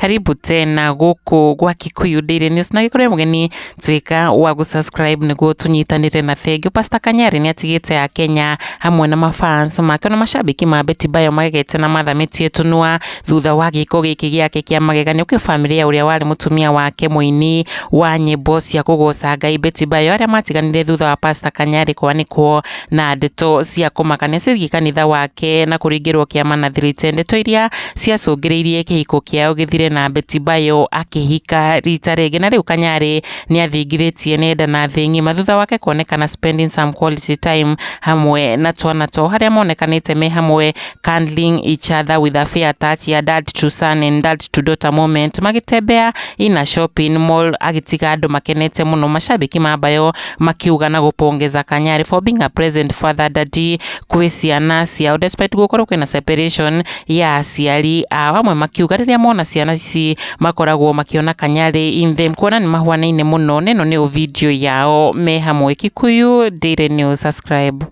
Karibu tena gũkũ gwa Kikuyu Daily News na gĩkorwo mũgeni tuĩka wa gũ-subscribe nĩguo tũnyitanĩre na thengiũ. Pastor Kanyari nĩ atigĩte a Kenya hamwe na mafans make na mashabiki ma Betty Bayo magegete na mathamĩtie tũnua thutha wa gĩko gĩkĩ gĩake kĩa magegania kwĩ bamĩrĩ ya ũrĩa warĩ mũtumia wake mũini wa nyĩmbo cia kũgoca Ngai Betty Bayo arĩa matiganire thutha wa Pastor Kanyari kwanĩkwo na ndeto cia kũmakania ciĩgiĩ kanitha wake na kũringĩrwo kĩama na thirite, ndeto iria ciacũngĩrĩirie kĩhiko kĩao gĩthire na Betty Bayo akĩhika rita rĩngĩ. Na rĩu Kanyari nĩ athingithĩtie nenda na thĩ ng'ima thutha wake kuonekana spending some quality time hamwe na twana twao harĩa monekanĩte me hamwe cuddling each other with a fair touch ya dad to son and dad to daughter moment magĩtembea in a shopping mall agĩtiga andũ makenete mũno. Mashabiki ma Bayo makiuga na gũpongeza Kanyari for being a present father daddy kwĩ ciana ciao despite gũkorwo kwĩna separation ya aciari ao. Amwe makiuga rĩrĩa mona ciana ici makoragwo makĩona Kanyari in them kuona nĩ mahuanaine mũno, na ĩno nĩyo video yao me hamwe. Kikuyu Daily News, subscribe.